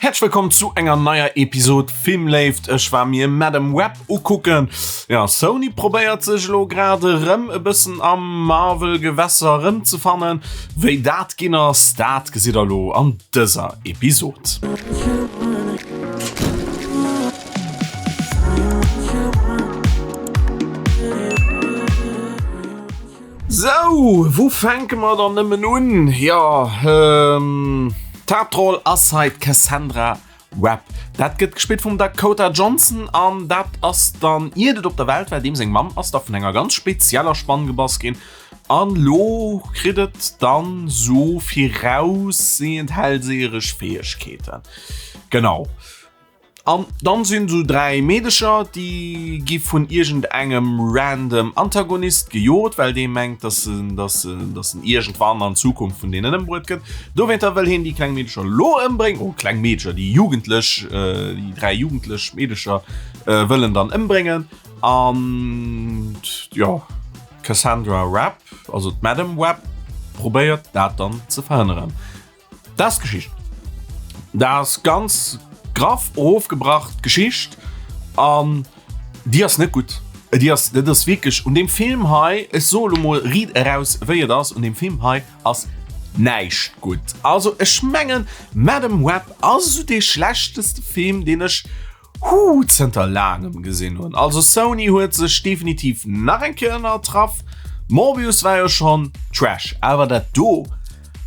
Häerzlech wëllkomm zu enger neier Episod Filmléift. Ech war mir Madame Web ukucken. Ja, Sony probéiert sech elo grad erëm e bëssen am Marvel-Gewässer erëmzefannen. Wéi dat ginn ass, dat gesitt der elo an dëser Episod. Sou, wou fänke mer dann nëmmen un? Jo, d'Haaptroll ass hei d'Cassandra Webb. Dat gëtt gespillt vum Dakota Johnson an dat ass dann, iert et op der Welt war, deem seng Mamm ass da vun enger ganz spezieller Spann gebass ginn an lo kritt et dann sou viraussehend hellseheresch Fäegkeeten. Genau. An dann sinn sou 3 Meedecher, déi gi vun iergend engem random Antagonist gejot, well dee mengt, dass en, dass en, dass en iergendwann an Zukunft vun deenen ëmbruet gëtt. Dowéinter wëll hien déi kleng Meedecher lo ëmbréngen, oh kleng Meedecher, déi Jugendlech, déi 3 jugendlech Meedecher wëll en dann ëmbréngen. An jo, d'Cassandra Webb, also d'Madame Web, probéiert dat dann ze verhënneren. Dat ass d'Geschicht. Dat ass ganz graff erofgebrach d'Geschicht an déi ass net gutt. Déi ass, dat ass wierklech un deem Film hei, ech soe lo mol riit eraus wéi et ass, un deem Film hei ass näischt gutt. Also ech mengen Madame Web ass esou dee schlechteste Film deen ech Huu, zënter laangem gesinn hunn. Also Sony huet sech definitiv nach eng Kéier ënnertraff. Morbius war jo schonn Trash, awer dat do,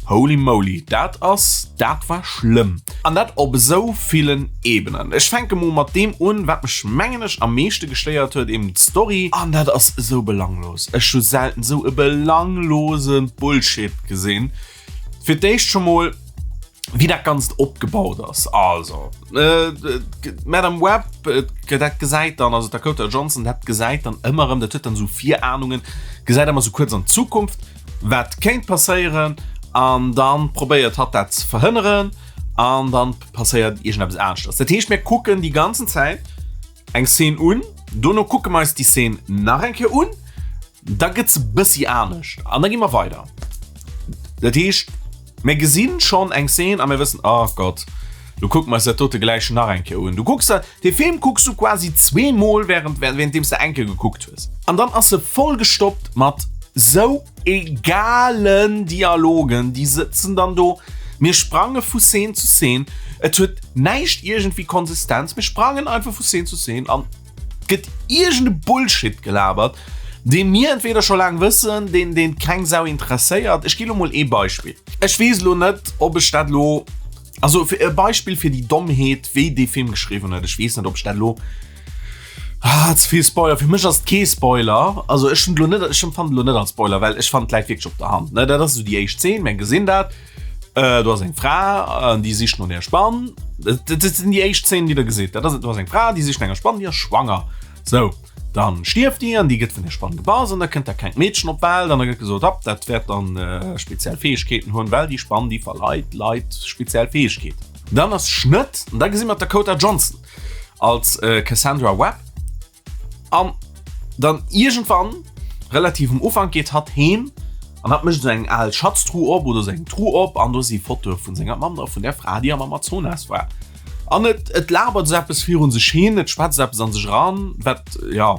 holy moly, dat ass, dat war schlëmm. An dat op esou villen Ebenen. Ech fänke mol mat deem un, wat mech mengen ech am meeschte gestéiert huet, eben d'Story. An dat ass esou belanglos. Ech hu selten esou e belanglose Bullshit gesinn. Fir d'éischt scho mol, wéi dat Ganzt opgebaut ass. Also, d'Madame Web, dat gesäit dann, also d'Dakota Johnson, dat gesäit dann ëmmer erëm, dat huet dann esou Virahnungen, gesäit ëmmer esou kuerz an d'Zukunft, wat kéint passéieren, an dann probéiert hatt dat ze verhënneren, an dann passéiert iergendeppes aneschters. Dat heescht, mir kucken déi ganzen Zäit eng Szene un, dono kucke mer eis déi Szene nach eng Kéier un, da gëtt se bëssi anescht an da gi mer weider. Dat heescht, mir gesinn schonn eng Szene a mir wëssen, oh Gott, lo kucke mer eis dat dote gläich nach eng Kéier un. Du kucks der, dee Film kucks du quasi zweemol, während, währenddeems de eng Kéier gekuckt hues. An dann ass e vollgestoppt mat sou egalen Dialogen, déi sëtzen dann do, mir sprange vu Szene zu Szene, et huet näischt iergendwéi Konsistenz, mir sprangen einfach vu Szene zu Szene an gëtt iergende Bullshit gelabert, dee mir entweder scho laang wëssen, deen deen keng Sau interesséiert. Ech gi lo mol ee Beispill. Ech weess lo net, ob ech dat lo, also fir e Beispill fir déi Dommheet, wéi dee Film geschriwwen huet. Ech weess net, ob ech dat lo, ah, ze vill Spoiler. Fir mech ass et kee Spoiler. Also ech hunn lo net, ech empfannen et lo net als Spoiler, well ech fannen et läit wierklech op der Hand, ne. Dat ass esou déi éischt Zeen, mir gesinn dat. Äh, do ass eng Fra, an déi sicht no der Spann. Dat, dat sinn déi éischt Szenen, déi der gesitt. Dat ass, do ass eng Fra, déi sicht no enger Spann, déi ass schwanger. Sou, dann stierft déi an déi gëtt vun der Spann gebass an da kënnt dat klengt Meedchen op d'Welt an da gëtt gesot, hopp, dat wäert dann äh, speziell Fäegkeeten hunn, well déi Spann, déi verleit Leit speziell Fäegkeeten. Dann ass Schnëtt an da gesi mer d'Dakota Johnson als äh, Cassandra Webb. An dann iergendwann, relativ um Ufank, geet hatt heem an hatt mécht esou eng al Schatztruh op oder esou eng Truh op an do si Fotoe vun senger Mamm dra, vun där Fra, déi am Amazonas war. An et, et labert esou eppes virun sech hin, et schwätzt eppes an sech eran, wat, jo,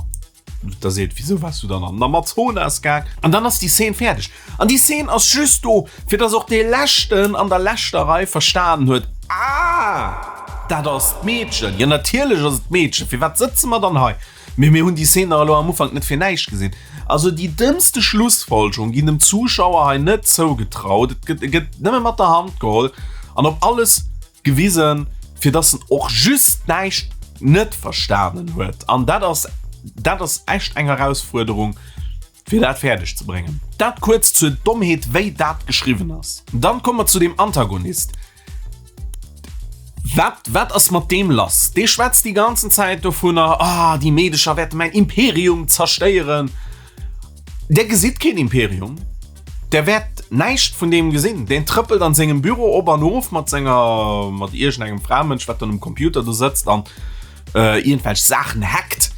da seet, Wisou waars du dann an den Amazonas gaang? An dann ass déi Szene fäerdeg. An déi Szene ass just do, fir dass och dee Leschten an der leschter Rei verstanen huet, Ah, dat ass d'Meedchen! Jo, natierlech ass et d'Meedchen! Firwat sëtze mer dann hei? Mee mir hunn déi Szene dach elo am Ufank net fir näischt gesinn. Also déi dëmmste Schlussfolgerung ginn dem Zuschauer hei net zougetraut. Et gëtt, gëtt nëmme mat der Hand geholl an op alles gewisen, fir dass en och just näischt net verstanen huet. An dat ass, dat ass echt eng Erausfuerderung. Fir dat fäerdeg ze bréngen. Dat kuerz zur Dommheet wéi dat geschriwwen ass. Dann komme mer zu dem Antagonist. Wat wat ass mat deem lass? Dee schwätzt déi ganzen Zäit dovunner, ah déi Meedecher wäerte mäin Imperium zerstéieren. Der gesitt keen Imperium. Der wäert näischt vun deem gesinn. Deen trëppelt an sengem Büro op an of mat senger mat iergendengem Framënsch wat dann um Computer do sëtzt an iergendwelch Saachen hackt.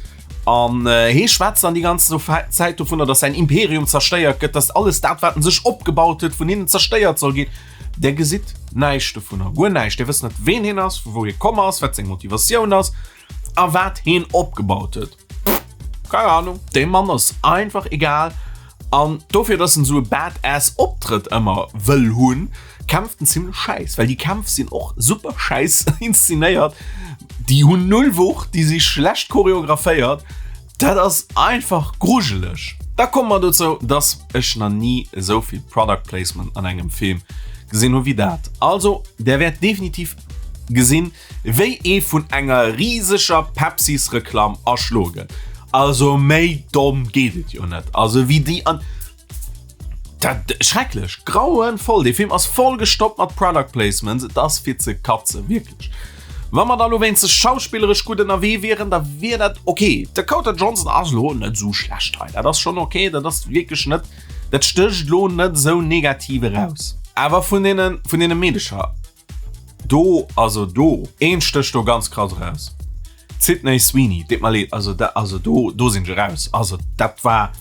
An hee schwätzt dann déi ganz Zäit dovunner, datt säin Imperium zerstéiert gëtt, datt alles dat, wat en sech opgebaut huet, vun hinnen zerstéiert soll ginn. Der gesitt näischt dovunner, guer näischt. Dir wësst net, ween hien ass, vu wou hie komm ass, wat seng Motivatioun ass a wat hien opgebaut huet. Keng Ahnung. Deem Mann ass einfach egal. An dofir, dass en esou e Badass Optrëtt ëmmer wëll hunn, kämpft en zimlech schäiss, well déi Kämpf sinn och super schäiss inszenéiert. Déi hunn null Wucht, déi si schlecht choreographéiert. Dat ass einfach grujeleg. Da komme mer dozou, dass ech nach ni esou vill Product Placement an engem Film gesinn hu wéi dat. Also, där wäert definitiv gesinn, wéi ee vun enger riseger Pepsis-Reklamm erschloe gëtt. Also méi domm geet et jo net. Also wéi déi an. Dat, schrecklech, grauenvoll. Dee Film ass voll gestoppt mat Product Placements. Et ass fir ze katzen, wierklech. Wa mer da lo wéinstens schauspilleresch gutt ënnerwee wieren, da wier dat ok. D'Dakota Johnson ass lo net esou schlecht hei. Dat ass schonn ok, dat ass wierklech net, dat stécht lo net esou negativ eraus. Awer vun deene, vun deene Meedecher do, also do, eent stécht do ganz krass eraus. D'Sydney Sweeney, deet mer leed, also da, also do, do sinn ech eraus. Also dat war,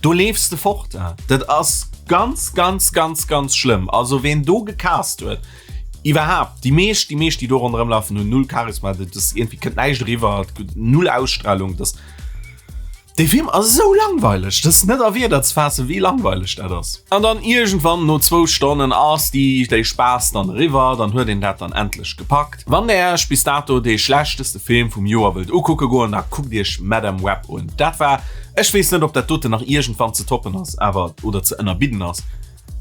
do leefs de fort, eh. Dat ass ganz, ganz, ganz, ganz schlëmm. Also ween do gecast huet, iwwerhaapt déi meescht, déi meescht déi do ronderëm lafen, hunn null Charisma, dat ass iergendwéi kënnt näischt eriwwer, null Ausstrahlung, dat. Dee Film ass esou langweileg, dat ass net a Wierder ze faassen, wéi langweileg dat ass. An dann iergendwann no zwou Stonnen ass déi déi Spaass dann eriwwer, dann huet een dat dann endlech gepackt. Wann der iech bis dato dee schlechteste Film vum Joer wëllt ukucke goen, da kuckt iech Madame Web un. Dat war, ech weess net ob dat doten nach iergendwann ze toppen ass, awer, oder ze ënnerbidden ass,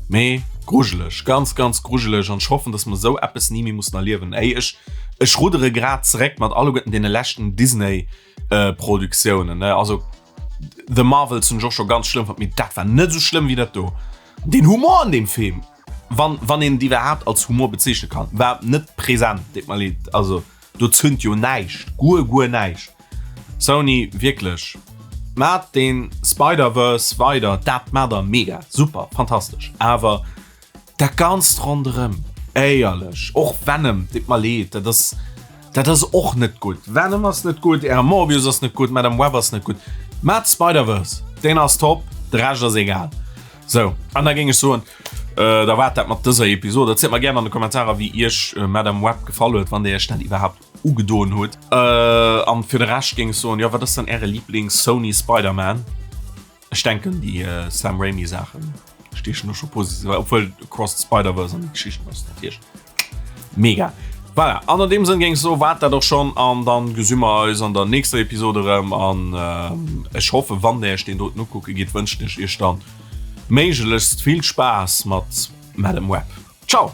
mee grujeleg, ganz ganz grujeleg an ech hoffen, dass mer esou eppes ni méi mussen erliewen. Ey, ech ech ruddere grad zeréck mat alleguerten deene leschten Disney Produktiounen, ne, also The Marvels hunn ech och scho ganz schlëmm fonnt, mee dat war net esou schlëmm wéi dat do. Den Humor an deem Film, wann wann een et iwwerhaapt als Humor bezeechne kann, war net present, deet mer leed, also do zünd jo näischt, guer guer näischt. Sony, wierklech, maacht deen Spider-Verse weider, dat maacht der mega, super, fantastesch, awer Dat ganzt ronderëm, éierlech, och Venom, deet mer leed, dat ass, dat ass och net gutt. Venom ass net gutt, Äre Morbius ass net gutt, Madame Web ass net gutt. Mä Spider-Verse, deen ass top, de Rescht ass egal. Sou, an da géing ech soen, da war et dat mat dëser Episod. Erzielt mer gären an de Kommentarer, wéi iech Madame Web gefall huet, wann dir iech dat iwwerhaapt ugedoen hutt. An fir de Rescht géing ech soen, jo, wat ass dann äre Lieblings-Sony Spider-Man? Ech denken déi Sam Raimi Saachen stiechen do scho positiv, obwuel Across the Spider-Verse an déi Geschichten ass natierlech mega. Voilà, an an deem Sënn géing ech soen, war et dat och schonn an dann gesi mer eis an der nächster Episode erëm an ech hoffen, wann der iech deen doten ukucke gitt, wënschen ech iech dann méiglechst vill Spaass mat Madame Web. Ciao!